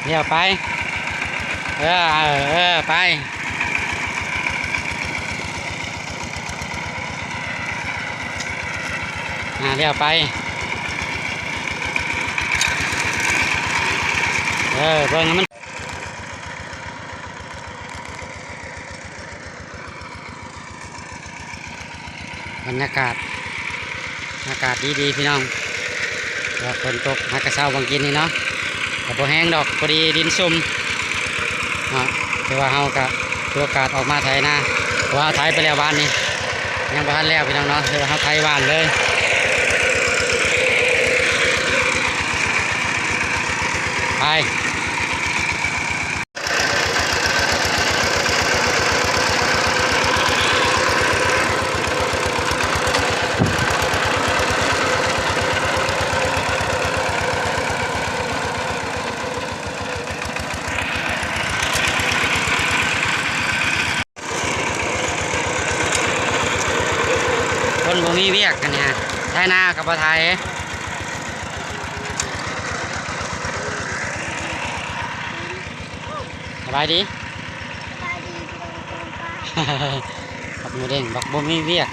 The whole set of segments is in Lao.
ລ້ຽວໄປ ເອີ ເອີ ເອີ ໄປ ອ່າ ລ້ຽວໄປ ເອີ ເບິ່ງໃຫ້ມັນ ບັນຍາກາດ ອາກາດດີໆ ພີ່ນ້ອງ ແຕ່ວ່າຝົນຕົກຫາກະເຊົາຫວ່າງກີ້ນີ້ເນາະ ກໍບໍ່ແຮງດອກ ພໍດີດິນຊຸ່ມເນາະ ແຕ່ວ່າເຮົາກະຖືໂອກາດອອກມາໄຖນາ ເພາະວ່າເຮົາໄຖໄປແລ້ວວານນີ້ ຍັງບໍ່ທັນແລ້ວ ພີ່ນ້ອງເນາະ ແຕ່ວ່າເຮົາໄຖຫວ່ານເລີຍ ໄປ. ຄົນບໍ່ມີວຽກ ອັນນີ້ ໄຖນາກໍບໍ່ໄຖ. ສະບາຍດີ ສະບາຍດີ ພີ່ນ້ອງປ້ອງປາຍ ບັກໝູເດ້ງ ບັກບໍ່ມີວຽກ.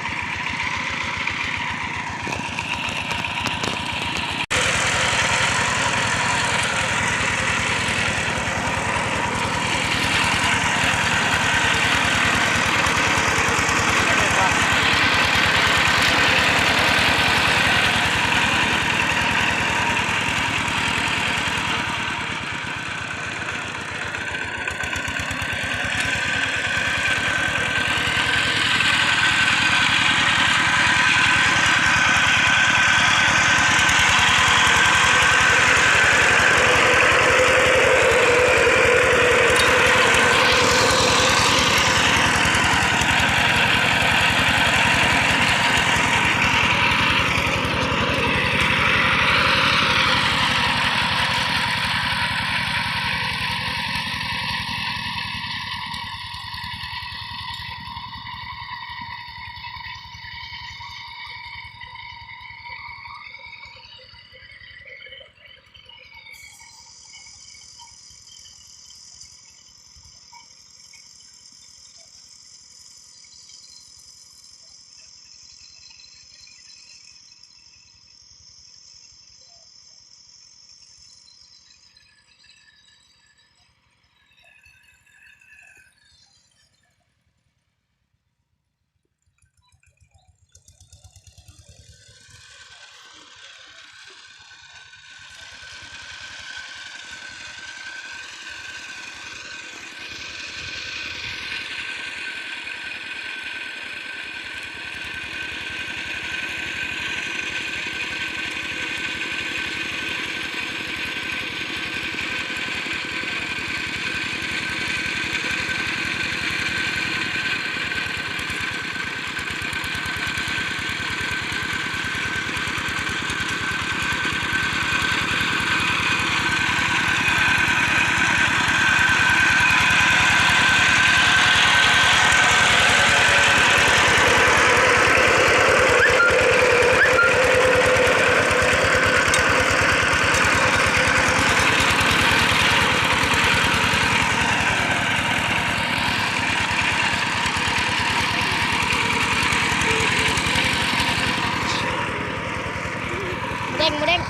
ໝູເດ້ງ ໝູເດ້ງ.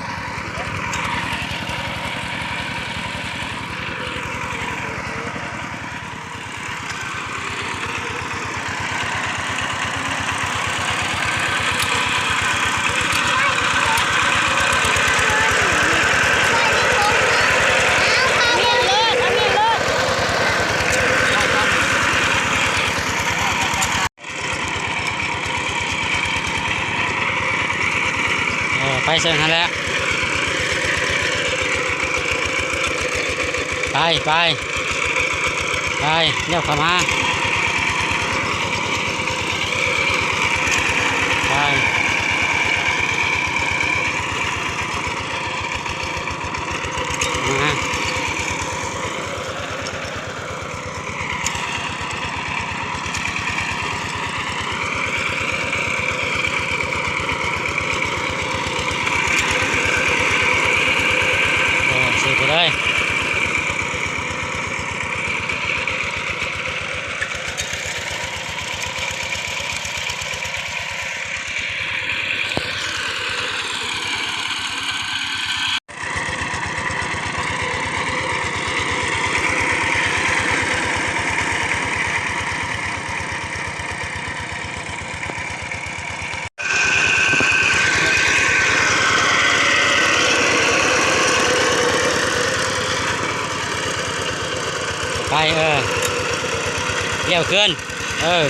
ເອີ ໄປເຊິ່ງຫັ້ນແຫຼະ ໄປ ໄປ ໄປ ລ້ຽວເຂົ້າມາ ໄປ ມາ. ເອີ ເຊໄປເລີຍ. ໄປ ເອີ ລ້ຽວຂຶ້ນ ເອີ.